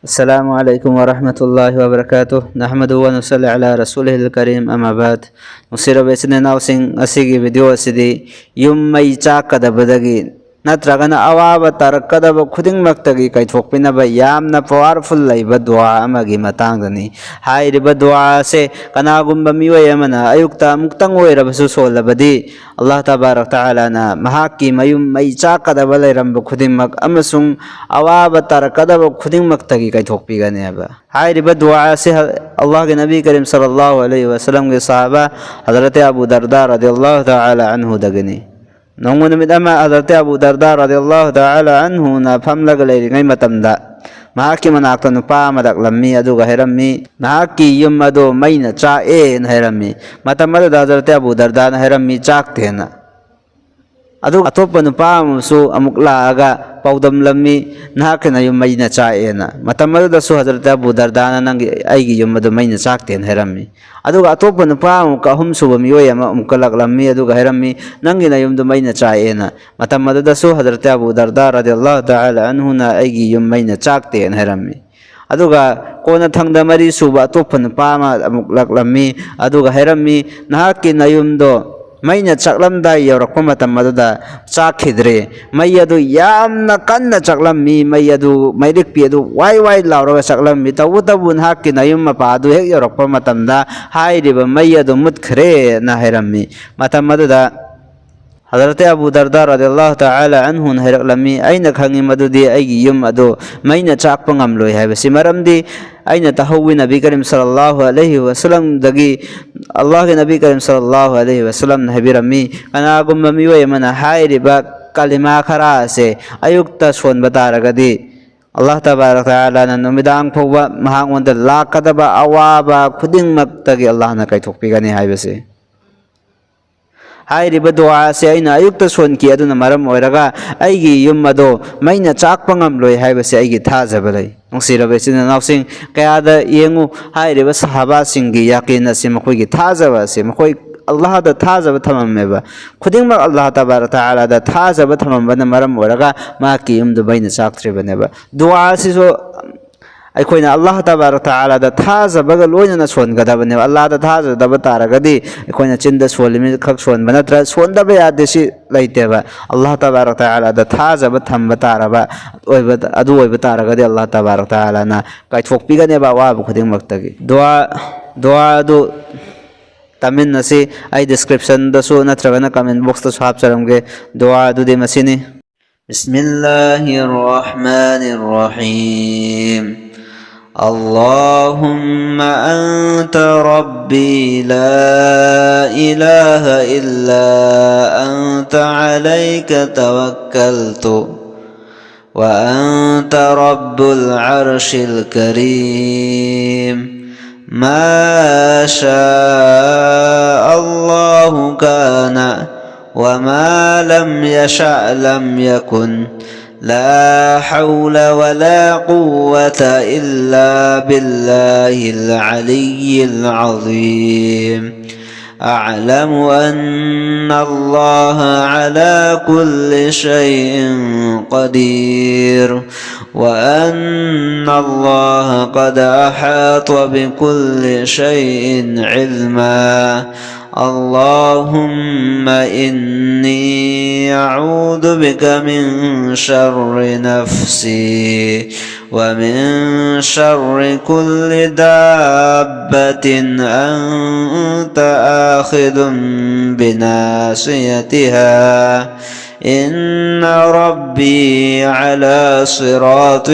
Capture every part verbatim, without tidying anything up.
السلام عليكم ورحمة الله وبركاته. نحمده ونصلي على رسوله الكريم، أما بعد. ꯅꯨꯡꯁꯤꯔꯕ ꯏꯆꯤꯟ ꯏꯅꯥꯎꯁꯤꯡ, ꯉꯁꯤꯒꯤ video ꯑꯁꯤꯗꯤ ꯌꯨꯝ ꯃꯩ ꯆꯥꯛꯀꯗꯕꯗꯒꯤ ꯅꯠꯇ꯭ꯔꯒꯅ ꯑꯋꯥꯕ ꯇꯥꯔꯛꯀꯗꯕ ꯈꯨꯗꯤꯡꯃꯛꯇꯒꯤ ꯀꯥꯏꯊꯣꯛꯄꯤꯅꯕ ꯌꯥꯝꯅ powerful ꯂꯩꯕ ꯗꯨꯋꯥ ꯑꯃꯒꯤ ꯃꯇꯥꯡꯗꯅꯤ꯫ ꯍꯥꯏꯔꯤꯕ ꯗꯨꯋꯥ ꯑꯁꯦ ꯀꯅꯥꯒꯨꯝꯕ ꯃꯤꯑꯣꯏ ꯑꯃꯅ ꯑꯌꯨꯛꯇ ꯑꯃꯨꯛꯇꯪ ꯑꯣꯏꯔꯕꯁꯨ ꯁꯣꯜꯂꯕꯗꯤ, ꯑꯜꯂꯥꯍ ꯇꯕꯥꯔꯛ ꯇꯥꯂꯥꯅ ꯃꯍꯥꯛꯀꯤ ꯃꯌꯨꯝ ꯃꯩ ꯆꯥꯛꯀꯗꯕ ꯂꯩꯔꯝꯕ ꯈꯨꯗꯤꯡꯃꯛ ꯑꯃꯁꯨꯡ ꯑꯋꯥꯕ ꯇꯥꯔꯛꯀꯗꯕ ꯈꯨꯗꯤꯡꯃꯛꯇꯒꯤ ꯀꯥꯏꯊꯣꯛꯄꯤꯒꯅꯦꯕ꯫ ꯍꯥꯏꯔꯤꯕ ꯗꯨꯋꯥ ꯑꯁꯤ ꯑꯜꯂꯥꯍꯒꯤ ꯅꯕꯤ ꯀꯔꯤꯝ ꯁꯜꯂꯜꯂꯥꯍꯨ ꯑꯂꯩꯍꯤ ꯋꯁꯜꯂꯝꯒꯤ ꯁꯍꯥꯕꯥ ꯍꯖꯔꯠ ꯑꯕꯨ ꯗꯔꯗꯥ ꯔꯗꯤꯌꯜꯂꯥꯍꯨ ꯇꯥꯂꯥ ꯑꯟꯍꯨꯗꯒꯤꯅꯤ꯫ ꯅꯣꯡꯃ ꯅꯨꯃꯤꯠ ꯑꯃ ꯍꯖꯔꯠ ꯑꯕꯨ ꯗꯔꯗꯥ ꯔꯗꯤꯌꯜꯂꯥꯍꯨ ꯇꯥꯂꯥ ꯑꯟꯍꯨꯅ ꯐꯝꯂꯒ ꯂꯩꯔꯤꯉꯩ ꯃꯇꯝꯗ, ꯃꯍꯥꯛꯀꯤ ꯃꯅꯥꯛꯇ ꯅꯨꯄꯥ ꯑꯃ ꯂꯥꯛꯂꯝꯃꯤ, ꯑꯗꯨꯒ ꯍꯥꯏꯔꯝꯃꯤ, "ꯅꯍꯥꯛꯀꯤ ꯌꯨꯝ ꯑꯗꯨ ꯃꯩꯅ ꯆꯥꯛꯑꯦꯅ" ꯍꯥꯏꯔꯝꯃꯤ꯫ ꯃꯇꯝ ꯑꯗꯨꯗ ꯍꯖꯔꯠ ꯑꯕꯨ ꯗꯔꯗꯥꯅ ꯍꯥꯏꯔꯝꯃꯤ, "ꯆꯥꯛꯇꯦꯅ"꯫ ꯑꯗꯨꯒ ꯑꯇꯣꯞꯄ ꯅꯨꯄꯥ ꯑꯃꯁꯨ ꯑꯃꯨꯛ ꯂꯥꯛꯑꯒ ꯄꯥꯎꯗꯝꯂꯝꯃꯤ, "ꯅꯍꯥꯛꯀꯤ ꯅꯌꯨꯝ ꯃꯩꯅ ꯆꯥꯛꯑꯦꯅ"꯫ ꯃꯇꯝ ꯑꯗꯨꯗꯁꯨ ꯍꯖꯔꯠ ꯑꯕꯨ ꯗꯔꯗꯥꯅ, "ꯅꯪꯒꯤ, ꯑꯩꯒꯤ ꯌꯨꯝ ꯑꯗꯨ ꯃꯩꯅ ꯆꯥꯛꯇꯦꯅ" ꯍꯥꯏꯔꯝꯃꯤ꯫ ꯑꯗꯨꯒ ꯑꯇꯣꯞꯄ ꯅꯨꯄꯥ ꯑꯃꯨꯛꯀ, ꯑꯍꯨꯝꯁꯨꯕ ꯃꯤꯑꯣꯏ ꯑꯃ ꯑꯃꯨꯛꯀ ꯂꯥꯛꯂꯝꯃꯤ, ꯑꯗꯨꯒ ꯍꯥꯏꯔꯝꯃꯤ, "ꯅꯪꯒꯤ ꯅꯌꯨꯝꯗꯨ ꯃꯩꯅ ꯆꯥꯛꯑꯦꯅ"꯫ ꯃꯇꯝ ꯑꯗꯨꯗꯁꯨ ꯍꯖꯔꯠ ꯑꯕꯨ ꯗꯔꯗꯥ ꯔꯗꯤꯌꯜꯂꯥꯍꯨ ꯇꯥꯂꯥ ꯑꯟꯍꯨꯅ, "ꯑꯩꯒꯤ ꯌꯨꯝ ꯃꯩꯅ ꯆꯥꯛꯇꯦꯅ" ꯍꯥꯏꯔꯝꯃꯤ꯫ ꯑꯗꯨꯒ ꯀꯣꯟꯅ ꯊꯪꯗ ꯃꯔꯤ ꯁꯨꯕ ꯑꯇꯣꯞꯄ ꯅꯨꯄꯥ ꯑꯃ ꯑꯃꯨꯛ ꯂꯥꯛꯂꯝꯃꯤ, ꯑꯗꯨꯒ ꯍꯥꯏꯔꯝꯃꯤ, "ꯅꯍꯥꯛꯀꯤ ꯅꯌꯨꯝꯗꯣ ꯃꯩꯅ ꯆꯥꯛꯂꯝꯗꯥꯏ ꯌꯧꯔꯛꯄ ꯃꯇꯝ ꯑꯗꯨꯗ ꯆꯥꯛꯈꯤꯗ꯭ꯔꯦ꯫ ꯃꯩ ꯑꯗꯨ ꯌꯥꯝꯅ ꯀꯟꯅ ꯆꯥꯛꯂꯝꯃꯤ, ꯃꯩ ꯑꯗꯨ, ꯃꯩꯔꯤꯛꯄꯤ ꯑꯗꯨ ꯋꯥꯏ ꯋꯥꯏ ꯂꯥꯎꯔꯒ ꯆꯥꯛꯂꯝꯃꯤ, ꯇꯧꯕꯇꯕꯨ ꯅꯍꯥꯛꯀꯤ ꯅꯌꯨꯝ ꯃꯄꯥ ꯑꯗꯨ ꯍꯦꯛ ꯌꯧꯔꯛꯄ ꯃꯇꯝꯗ ꯍꯥꯏꯔꯤꯕ ꯃꯩ ꯑꯗꯨ ꯃꯨꯠꯈ꯭ꯔꯦꯅ" ꯍꯥꯏꯔꯝꯃꯤ꯫ ꯃꯇꯝ ꯑꯗꯨꯗ ꯍꯖꯔꯠ ꯑꯕꯨ ꯗꯔꯗꯥ ꯔꯗꯤꯌꯜꯂꯥꯍꯨ ꯇꯥꯂꯥ ꯑꯟꯍꯨꯅ ꯍꯥꯏꯔꯛꯂꯝꯃꯤ, "ꯑꯩꯅ ꯈꯪꯉꯤ ꯃꯗꯨꯗꯤ ꯑꯩꯒꯤ ꯌꯨꯝ ꯑꯗꯨ ꯃꯩꯅ ꯆꯥꯛꯄ ꯉꯝꯂꯣꯏ ꯍꯥꯏꯕꯁꯤ, ꯃꯔꯝꯗꯤ ꯑꯩꯅ ꯇꯥꯍꯧꯋꯤ ꯅꯕꯤ ꯀꯔꯤꯝ ꯁꯜꯂꯜꯂꯥꯍꯨ ꯑꯂꯩꯍꯤ ꯋꯁꯜꯂꯝꯗꯒꯤ, ꯑꯜꯂꯥꯍꯒꯤ ꯅꯕꯤ ꯀꯔꯤꯝ ꯁꯜꯂꯜꯂꯥꯍꯨ ꯑꯂꯩꯍꯤ ꯋꯁꯜꯂꯝꯅ ꯍꯥꯏꯕꯤꯔꯝꯃꯤ, ꯀꯅꯥꯒꯨꯝꯕ ꯃꯤꯑꯣꯏ ꯑꯃꯅ ꯍꯥꯏꯔꯤꯕ ꯀꯂꯤꯃꯥ ꯈꯔ ꯑꯁꯦ ꯑꯌꯨꯛꯇ ꯁꯣꯟꯕ ꯇꯥꯔꯒꯗꯤ, ꯑꯜꯂꯥꯍ ꯇꯕꯥꯔꯛ ꯇꯥꯂꯥꯅ ꯅꯨꯃꯤꯗꯥꯡ ꯐꯥꯎꯕ ꯃꯍꯥꯛꯉꯣꯟꯗ ꯂꯥꯛꯀꯗꯕ ꯑꯋꯥꯕ ꯈꯨꯗꯤꯡꯃꯛꯇꯒꯤ ꯑꯜꯂꯥꯍꯅ ꯀꯥꯏꯊꯣꯛꯄꯤꯒꯅꯤ" ꯍꯥꯏꯕꯁꯦ꯫ ꯍꯥꯏꯔꯤꯕ ꯗꯨꯋꯥ ꯑꯁꯤ ꯑꯩꯅ ꯑꯌꯨꯛꯇ ꯁꯣꯟꯈꯤ, ꯑꯗꯨꯅ ꯃꯔꯝ ꯑꯣꯏꯔꯒ ꯑꯩꯒꯤ ꯌꯨꯝ ꯑꯗꯣ ꯃꯩꯅ ꯆꯥꯛꯄ ꯉꯝꯂꯣꯏ ꯍꯥꯏꯕꯁꯤ ꯑꯩꯒꯤ ꯊꯥꯖꯕ ꯂꯩ꯫ ꯅꯨꯡꯁꯤꯔꯕ ꯏꯆꯤꯟ ꯏꯅꯥꯎꯁꯤꯡ, ꯀꯌꯥꯗ ꯌꯦꯡꯉꯨ, ꯍꯥꯏꯔꯤꯕ ꯁꯍꯥꯕꯥꯁꯤꯡꯒꯤ ꯌꯥꯀꯤꯟ ꯑꯁꯤ, ꯃꯈꯣꯏꯒꯤ ꯊꯥꯖꯕ ꯑꯁꯤ, ꯃꯈꯣꯏ ꯑꯜꯂꯥꯍꯗ ꯊꯥꯖꯕ ꯊꯝꯃꯝꯃꯦꯕ꯫ ꯈꯨꯗꯤꯡꯃꯛ ꯑꯜꯂꯥꯍ ꯇꯕꯥꯔꯛ ꯇꯥꯂꯥꯗ ꯊꯥꯖꯕ ꯊꯝꯃꯝꯕꯅ ꯃꯔꯝ ꯑꯣꯏꯔꯒ ꯃꯍꯥꯛꯀꯤ ꯌꯨꯝꯗꯨ ꯃꯩꯅ ꯆꯥꯛꯇ꯭ꯔꯤꯕꯅꯦꯕ꯫ ꯗꯨꯋꯥ ꯑꯁꯤꯁꯨ ꯑꯩꯈꯣꯏꯅ ꯑꯜꯂꯥꯍ ꯇꯕꯥꯔꯛ ꯇꯥꯂꯥꯗ ꯊꯥꯖꯕꯒ ꯂꯣꯏꯅꯅ ꯁꯣꯟꯒꯗꯕꯅꯦꯕ꯫ ꯑꯜꯂꯥꯍꯗ ꯊꯥꯖꯗꯕ ꯇꯥꯔꯒꯗꯤ ꯑꯩꯈꯣꯏꯅ ꯆꯤꯟꯗ ꯁꯣꯜꯂꯤꯃꯤ ꯈꯛ ꯁꯣꯟꯕ ꯅꯠꯇ꯭ꯔ, ꯁꯣꯟꯗꯕ ꯌꯥꯗꯦ ꯁꯤ ꯂꯩꯇꯦꯕ꯫ ꯑꯜꯂꯥꯍ ꯇꯕꯥꯔꯛ ꯇꯥꯂꯥꯗ ꯊꯥꯖꯕ ꯊꯝꯕ ꯇꯥꯔꯕ ꯑꯣꯏꯕ, ꯑꯗꯨ ꯑꯣꯏꯕ ꯇꯥꯔꯒꯗꯤ ꯑꯜꯂꯥꯍ ꯇꯕꯥꯔꯛ ꯇꯥꯂꯥꯅ ꯀꯥꯏꯊꯣꯛꯄꯤꯒꯅꯦꯕ ꯑꯋꯥꯕ ꯈꯨꯗꯤꯡꯃꯛꯇꯒꯤ꯫ ꯗꯨꯋꯥ, ꯗꯨꯋꯥ ꯑꯗꯨ ꯇꯝꯃꯤꯟꯅꯁꯤ꯫ ꯑꯩ description ꯗꯁꯨ ꯅꯠꯇ꯭ꯔꯒꯅ comment box ꯇꯁꯨ ꯍꯥꯞꯆꯔꯝꯒꯦ꯫ ꯗꯨꯋꯥ ꯑꯗꯨꯗꯤ ꯃꯁꯤꯅꯤ꯫ بسم الله الرحمن الرحيم. اللهم أنت ربي لا إله إلا أنت، عليك توكلت وأنت رب العرش الكريم. ما شاء الله كان، وما لم يشأ لم يكن. لا حول ولا قوة إلا بالله العلي العظيم. أعلم أن الله على كل شيء قدير، وأن الله قد أحاط بكل شيء علما. اللهم إني أعوذ بك من شر نفسي، ومن شر كل دابة أنت آخذ بناصيتها، إن ربي على صراط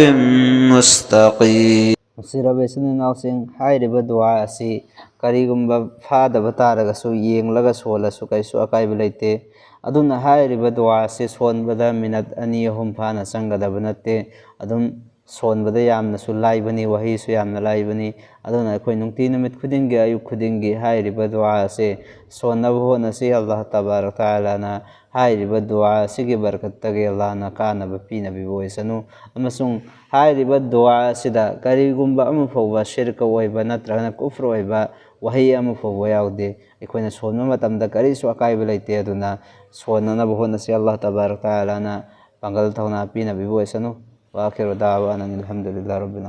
مستقيم. ꯅꯨꯡꯁꯤꯔꯕ ꯏꯆꯤꯟ ꯏꯅꯥꯎꯁꯤꯡ, ꯍꯥꯏꯔꯤꯕ ꯗꯨꯋꯥ ꯑꯁꯤ ꯀꯔꯤꯒꯨꯝꯕ ꯐꯥꯗꯕ ꯇꯥꯔꯒꯁꯨ ꯌꯦꯡꯂꯒ ꯁꯣꯜꯂꯁꯨ ꯀꯩꯁꯨ ꯑꯀꯥꯏꯕ ꯂꯩꯇꯦ꯫ ꯑꯗꯨꯅ ꯍꯥꯏꯔꯤꯕ ꯗꯨꯋꯥ ꯑꯁꯤ ꯁꯣꯟꯕꯗ ꯃꯤꯅꯠ ꯑꯅꯤ ꯑꯍꯨꯝ ꯐꯥꯅ ꯆꯪꯒꯗꯕ ꯅꯠꯇꯦ꯫ ꯑꯗꯨꯝ ꯁꯣꯟꯕꯗ ꯌꯥꯝꯅꯁꯨ ꯂꯥꯏꯕꯅꯤ, ꯋꯥꯍꯩꯁꯨ ꯌꯥꯝꯅ ꯂꯥꯏꯕꯅꯤ꯫ ꯑꯗꯨꯅ ꯑꯩꯈꯣꯏ ꯅꯨꯡꯇꯤ ꯅꯨꯃꯤꯠ ꯈꯨꯗꯤꯡꯒꯤ, ꯑꯌꯨꯛ ꯈꯨꯗꯤꯡꯒꯤ ꯍꯥꯏꯔꯤꯕ ꯗꯨꯋꯥ ꯑꯁꯤ ꯁꯣꯟꯅꯕ ꯍꯣꯠꯅꯁꯤ꯫ ꯑꯜꯂꯥꯍ ꯇꯕꯥꯔꯛ ꯇꯥꯂꯥꯅ ꯍꯥꯏꯔꯤꯕ ꯗꯨꯋꯥ ꯑꯁꯤꯒꯤ ꯕꯔꯀꯠꯇꯒꯤ ꯑꯜꯂꯥꯍꯅ ꯀꯥꯟꯅꯕ ꯄꯤꯅꯕꯤꯕ ꯑꯣꯏꯁꯅꯨ꯫ ꯑꯃꯁꯨꯡ ꯍꯥꯏꯔꯤꯕ ꯗꯨꯋꯥ ꯑꯁꯤꯗ ꯀꯔꯤꯒꯨꯝꯕ ꯑꯃ ꯐꯥꯎꯕ ꯁꯤꯔꯀ ꯑꯣꯏꯕ ꯅꯠꯇ꯭ꯔꯒꯅ ꯀꯨꯐ꯭ꯔ ꯑꯣꯏꯕ ꯋꯥꯍꯩ ꯑꯃ ꯐꯥꯎꯕ ꯌꯥꯎꯗꯦ꯫ ꯑꯩꯈꯣꯏꯅ ꯁꯣꯟꯕ ꯃꯇꯝꯗ ꯀꯔꯤꯁꯨ ꯑꯀꯥꯏꯕ ꯂꯩꯇꯦ꯫ ꯑꯗꯨꯅ ꯁꯣꯟꯅꯅꯕ ꯍꯣꯠꯅꯁꯤ꯫ ꯑꯜꯂꯥꯍ ꯇꯕꯥꯔꯛ ꯇꯥꯂꯥꯅ ꯄꯥꯡꯒꯜ ꯊꯧꯅꯥ ꯄꯤꯅꯕꯤꯕ ꯑꯣꯏꯁꯅꯨ꯫ وآخر دعوانا أن الحمد لله رب العالمين.